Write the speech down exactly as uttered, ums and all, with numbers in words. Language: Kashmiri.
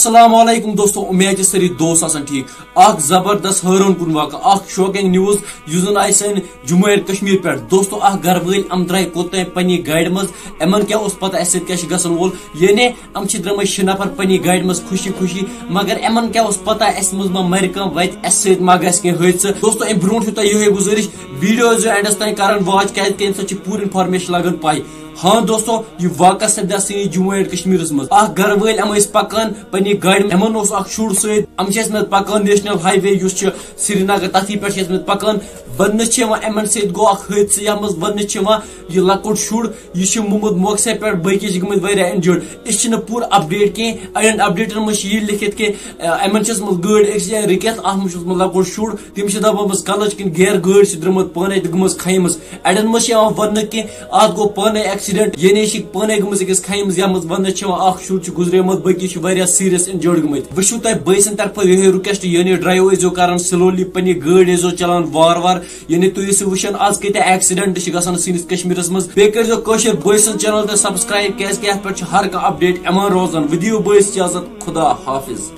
السلام علیکم دوستو، امید چھِ سٲری دوست آسان ٹھیک۔ اکھ زبردست حٲران کُن واقعہٕ، اکھ شاکنگ نیوز، یُس زن آیہِ سانہِ جموں اینڈ کشمیر پٮ۪ٹھ۔ دوستو، اکھ گرٕ وٲلۍ یِم درٛاے کوٚت تام پننہِ گاڑِ منٛز۔ یِمن کیٛاہ اوس پتہ اَسہِ سۭتۍ کیٛاہ چھُ گژھان وول؟ یعنی یِم چھِ درٛامٕتۍ شےٚ نفر پننہِ گاڑِ منٛز خوشی خوشی، مگر یِمن کیٛاہ اوس پتہ اَسہِ منٛز ما مرِ کانٛہہ وتہِ، اَسہِ سۭتۍ ما گژھِ کینٛہہ حٲدثہٕ۔ دوستو، امہِ برونٛٹھ چھُ تۄہہِ یِہوٚے گُزٲرِش، ویڈیو ٲسۍزیو اینڈس تام کران واچ، کیازِ کہِ امہِ سۭتۍ چھِ پوٗرٕ انفارمیشن لگان پاے۔ ہاں دوستو، یہِ واقعہ سپدیو سٲنِس جموں اینڈ کشمیرس منٛز۔ اکھ گرٕ وٲلۍ یِم ٲسۍ پکان پننہِ گاڑِ، یِمن اوس اکھ شُر سۭتۍ۔ یِم چھِ ٲسمٕتۍ پکان نیشنل ہائی وے یُس چھُ سرینگر، تتھی پٮ۪ٹھ چھِ ٲسمٕتۍ پکان۔ وننہٕ چھِ یِوان یِمن سۭتۍ گوٚو اکھ حٲدثہٕ، یتھ منٛز وننہٕ چھِ یِوان یہِ لۄکُٹ شُر، یہِ چھُ مومُت موقعسٕے پٮ۪ٹھ، باقی چھِ گٔمٕتۍ واریاہ انجٲرڈ۔ أسۍ چھِنہٕ پوٗرٕ اپڈیٹ کینٛہہ، اڑٮ۪ن اپڈیٹن منٛز چھِ یہِ لیکھِتھ کہِ، آ، یِمن چھِ ٲسمٕژ گٲڑۍ أکِس جایہِ رُکِتھ، اتھ منٛز چھُ اوسمُت لۄکُٹ شُر، تٔمِس چھِ دپان ٲس کلٕچ کِنۍ گیر گٲڑۍ چھِ درٛامٕژ پانے تہٕ گٔمٕژ کھایہِ منٛز۔ اڑٮ۪ن منٛز چھِ یِوان وننہٕ کہِ اتھ گوٚو پانے ایکسیڈنٹ، یعنی یہِ چھِ پانے گٔمٕژ أکِس کھایہِ منٛز، یتھ منٛز وننہٕ چھِ یِوان اکھ شُر چھُ گُزریومُت، باقی چھِ واریاہ سیریس انجٲرڈ گٔمٕتۍ۔ وۄنۍ چھُو تۄہہِ بٲے سٕنٛدِ طرفہٕ یِہوٚے رِکویسٹ، یعنی ڈرایو ٲسۍزیو کران سلولی، پننہِ گٲڑۍ ٲسۍزیو چلاوان وار وار، یعنی تُہۍ ٲسِو وٕچھان آز کۭتیاہ ایکسیڈنٹ چھِ گژھان سٲنِس کشمیرس منٛز۔ بیٚیہِ کٔرۍزیو کٲشِر بٲے سُنٛد چینل تہِ سبسکرایب، کیازِ کہِ یتھ پٮ۪ٹھ چھُ ہر کانٛہہ اپڈیٹ یِوان روزان۔ ودِیو بٲیِس اجازت، خدا حافظ۔